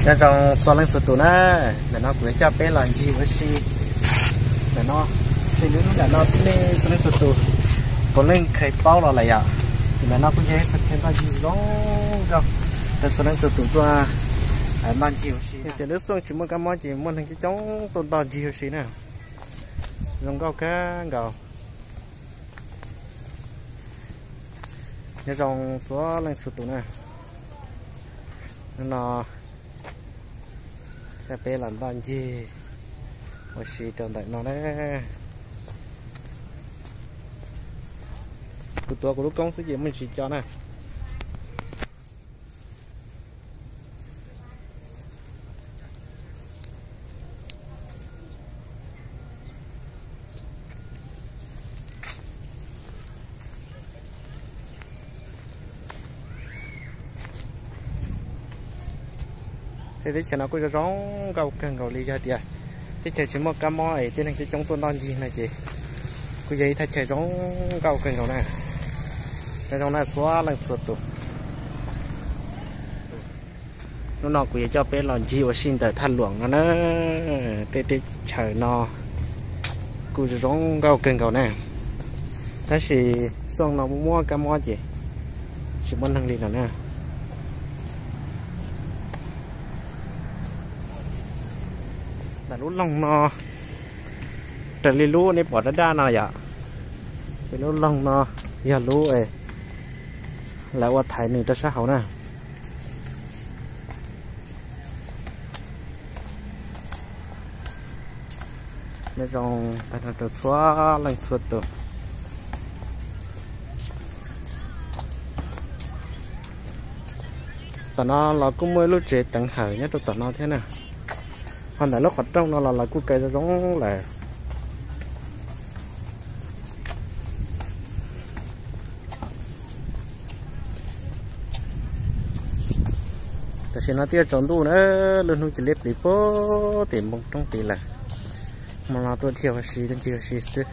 Nyob zoo txhua leej txhua tus na, ntawm no kuv yuav coj peb los ncig ua si. Ntawm no, xws li lub ntawm no nej txhua leej txhua tus puav leej kheev paub los lawm yom. Ntawm no kuj yog ib qho chaw ncig zoo nkauj rau txhua leej txhua tus tuaj ncig ua si. Tias lub xyoo tsis muaj kab mob ces muaj neeg coob coob tuaj ncig ua si na. Zoo nkauj kawg nkaus. Nyob zoo txhua leej txhua tus na. Hnub no coj peb los ncig ua si rau ntawm no na. Kuv tuav kuv lub koob xwb ces muaj ntsis co na. Tej teb chaws no kuj zoo zoo nkauj kawg nkaus li, yog tias teb chaws tsis muaj kab mob es tib neeg coob coob tuaj ncig no ces kuj yog ib thaj chaw zoo nkauj kawg nkaus na. Zoo zoo na txhua leej txhua tus. Hnub no kuv yuav coj peb los ncig ua si ntawm Thaj Luam no na. Tej teb chaws no kuj zoo nkauj kawg nkaus na, tab sis xyoo no muaj kab mob ces tsis muaj neeg li no na. Ntawm lub loog no, raws li lub nej pom daj daj no yom, ces lub loog no yog lub lawv ua thaiv nws rau sab hauv na. Nyob zoo tag nrho rau txhua leej txhua tus. Tom no los kuj muaj ib lub tsev teev hawm nyob rau tom no thiab na. Ho ntawm lub qhov rooj no los lawv kuj kaw zoo zoo lawm. Tam sim no twb yuav tsaus ntuj na, lub hnub cia li plis puag tim npoo roob tid lawm. Hmo no tuaj dhia ua si, tuaj ncig ua si xwb.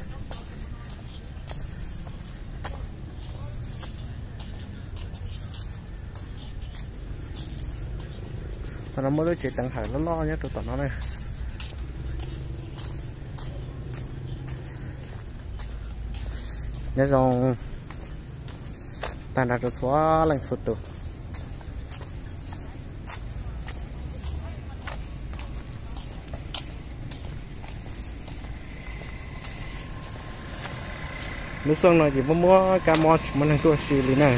Tom no muaj lub tsev teev hawm loj loj nyob rau tom no na. Nyob zoo tag nrho rau txhua leej txhua tus. Lub xyoo no ces muaj muaj kab mob tsis muaj neeg tuaj ua si li na.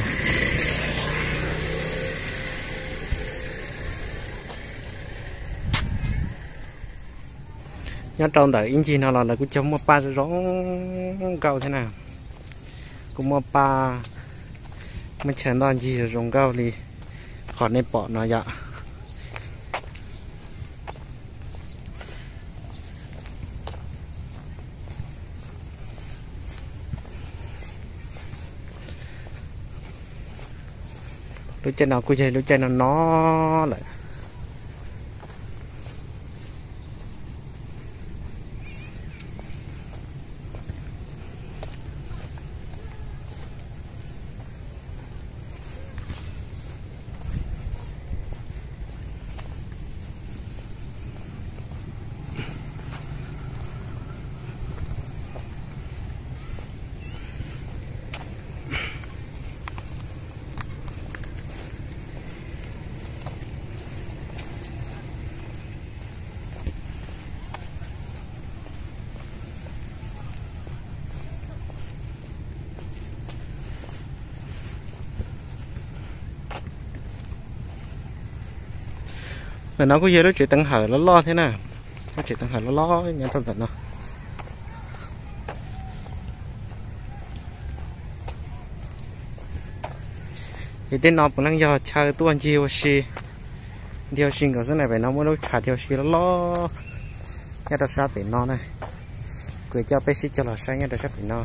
Nyob rau ntawm ib ncig no los lawv kuj cog muaj paj zoo zoo nkauj thiab na. Kuj muaj paj, muaj chaw ntoj ncig zoo zoo nkauj li qhov nej pom no yom. Lub caij no kuj yog lub caij no no lawm. Ntawm no kuj yog lub tsev teev hawm loj loj thiab na. Lub tsev teev hawm loj loj nyob rau ntawm no. Ces tej no puav leej yog chaw tuaj ncig ua si, ncig ua si nkaus xwb na. Pem no muaj lub tshav ncig ua si loj loj nyob rau sab pem no na. Kuv coj peb sib cog los saib nyob rau sab pem no.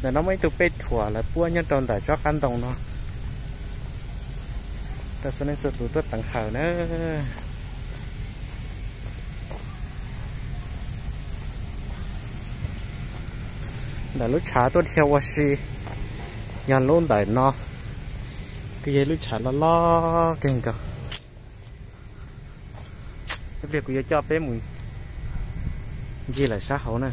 Ntawm no muaj ib tug pej thuam lawv puab nyob rau ntawm tsob qab ntoo no, rau xua neej txhua tus tuaj teev hawm na. Ntawm lub tshav tuaj dhia ua si yog lub ntawm no, kuj yog lub tshav loj loj kawg nkaus. Ib pliag kuv yuav coj peb mus ncig lawm sab hauv na.